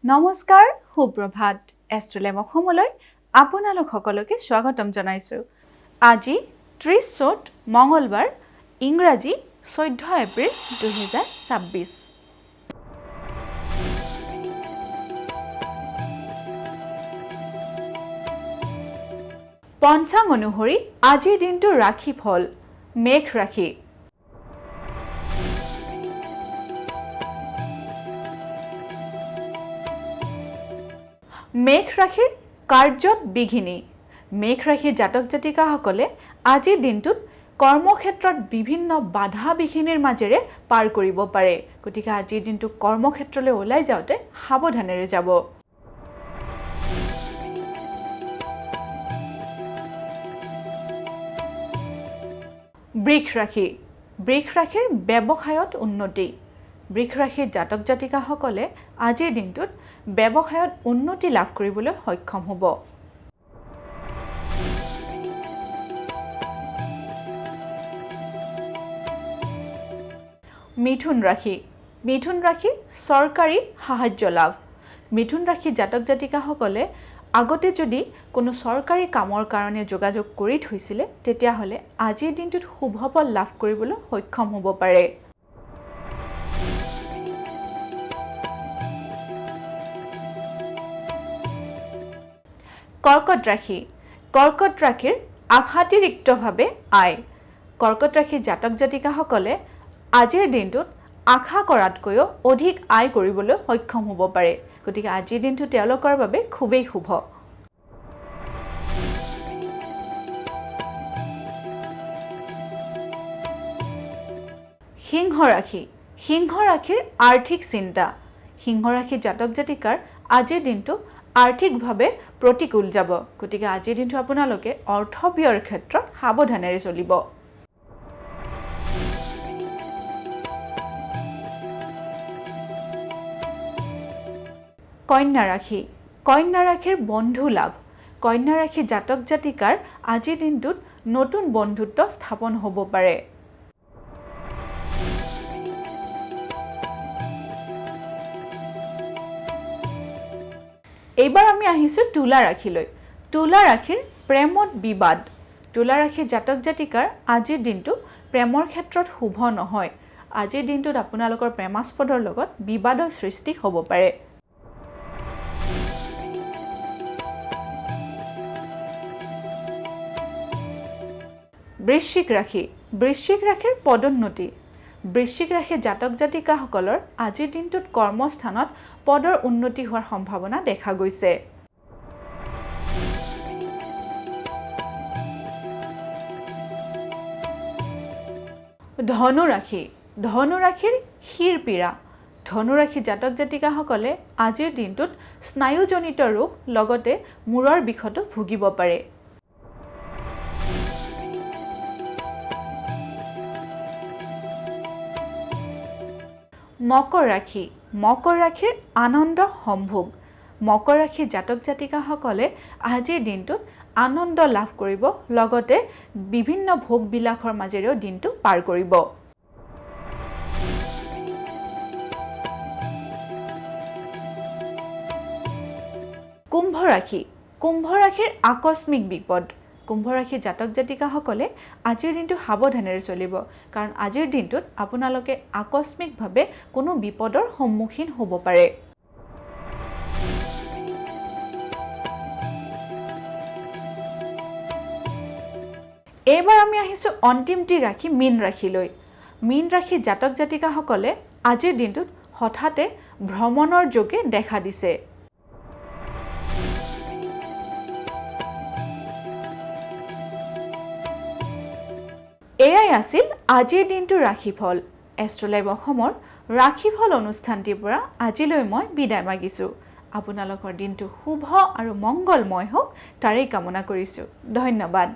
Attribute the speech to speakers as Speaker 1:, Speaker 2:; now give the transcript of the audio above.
Speaker 1: নমস্কাৰ, সুপ্ৰভাত। এষ্ট্ৰলাইভ অসমলৈ আপোনালোক সকলোকে স্বাগতম জনাইছোঁ। আজি 30 চ'ত মঙলবাৰ, ইংৰাজী 14 এপ্ৰিল 2026। পঞ্চাং অনুসৰি আজিৰ দিনটো ৰাশিফল। মেঘ ৰাশি। মেঘ ৰাশিৰ কাৰ্যত বিঘিনি। মেঘ ৰাশিৰ জাতক জাতিকাসকলে আজিৰ দিনটোত কৰ্মক্ষেত্ৰত বিভিন্ন বাধা বিঘিনিৰ মাজেৰে পাৰ কৰিব পাৰে। গতিকে আজিৰ দিনটো কৰ্মক্ষেত্ৰলৈ ওলাই যাওঁতে সাৱধানেৰে যাব। বৃষ ৰাশি। বৃষ ৰাশিৰ ব্যৱসায়ত উন্নতি। বৃষ ৰাশিৰ জাতক জাতিকাসকলে আজিৰ দিনটোত ব্যৱসায়ত উন্নতি লাভ কৰিবলৈ সক্ষম হ'ব। মিথুন ৰাশি। মিথুন ৰাশি চৰকাৰী সাহায্য লাভ। মিথুন ৰাশি জাতক জাতিকাসকলে আগতে যদি কোনো চৰকাৰী কামৰ কাৰণে যোগাযোগ কৰি থৈছিলে, তেতিয়াহ'লে আজিৰ দিনটোত শুভ ফল লাভ কৰিবলৈ সক্ষম হ'ব পাৰে। কৰ্কট ৰাশি। কৰ্কট ৰাশিৰ আশাতিৰিক্তভাৱে আয়। কৰ্কট ৰাশিৰ জাতক জাতিকাসকলে আজিৰ দিনটোত আশা কৰাতকৈও অধিক আয় কৰিবলৈ সক্ষম হ'ব পাৰে। গতিকে আজিৰ দিনটো তেওঁলোকৰ বাবে খুবেই শুভ। সিংহ ৰাশি। সিংহ ৰাশিৰ আৰ্থিক চিন্তা। সিংহ ৰাশিৰ জাতক জাতিকাৰ আজিৰ দিনটো আৰ্থিকভাৱে প্ৰতিকূল যাব। গতিকে আজিৰ দিনটো আপোনালোকে অৰ্থ ব্যয়ৰ ক্ষেত্ৰত সাৱধানেৰে চলিব। কন্যা ৰাশি। কন্যা ৰাশিৰ বন্ধু লাভ। কন্যা ৰাশিৰ জাতক জাতিকাৰ আজিৰ দিনটোত নতুন বন্ধুত্ব স্থাপন হ'ব পাৰে। এইবাৰ আমি আহিছোঁ তুলা ৰাশিলৈ। তুলা ৰাশিৰ প্ৰেমত বিবাদ। তুলা ৰাশিৰ জাতক জাতিকাৰ আজিৰ দিনটো প্ৰেমৰ ক্ষেত্ৰত শুভ নহয়। আজিৰ দিনটোত আপোনালোকৰ প্ৰেমাস্পদৰ লগত বিবাদৰ সৃষ্টি হ'ব পাৰে। বৃশ্চিক ৰাশি। বৃশ্চিক ৰাশিৰ পদোন্নতি। বৃশ্চিক ৰাশিৰ জাতক জাতিকাসকলৰ আজিৰ দিনটোত কৰ্মস্থানত পদৰ উন্নতি হোৱাৰ সম্ভাৱনা দেখা গৈছে। ধনু ৰাশি। ধনু ৰাশিৰ শিৰ পীড়া। ধনু ৰাশিৰ জাতক জাতিকাসকলে আজিৰ দিনটোত স্নায়ুজনিত ৰোগ লগতে মূৰৰ বিষতো ভুগিব পাৰে। মকৰ ৰাশি। মকৰ ৰাশিৰ আনন্দ সম্ভোগ। মকৰ ৰাশিৰ জাতক জাতিকাসকলে আজিৰ দিনটোত আনন্দ লাভ কৰিব, লগতে বিভিন্ন ভোগ বিলাসৰ মাজেৰেও দিনটো পাৰ কৰিব। কুম্ভ ৰাশি। কুম্ভ ৰাশিৰ আকস্মিক বিপদ। কুম্ভ ৰাশিৰ জাতক জাতিকাসকলে আজিৰ দিনটো সাৱধানেৰে চলিব, কাৰণ আজিৰ দিনটোত আপোনালোকে আকস্মিকভাৱে কোনো বিপদৰ সন্মুখীন হ'ব পাৰে। এইবাৰ আমি আহিছোঁ অন্তিমটি ৰাশি মীন ৰাশিলৈ। মীন ৰাশিৰ জাতক জাতিকাসকলে আজিৰ দিনটোত হঠাতে ভ্ৰমণৰ যোগে দেখা দিছে। এয়াই আছিল আজিৰ দিনটোৰ ৰাশিফল। এষ্ট্ৰলাইভ অসমৰ ৰাশিফল অনুষ্ঠানটিৰ পৰা আজিলৈ মই বিদায় মাগিছোঁ। আপোনালোকৰ দিনটো শুভ আৰু মংগলময় হওক তাৰেই কামনা কৰিছোঁ। ধন্যবাদ।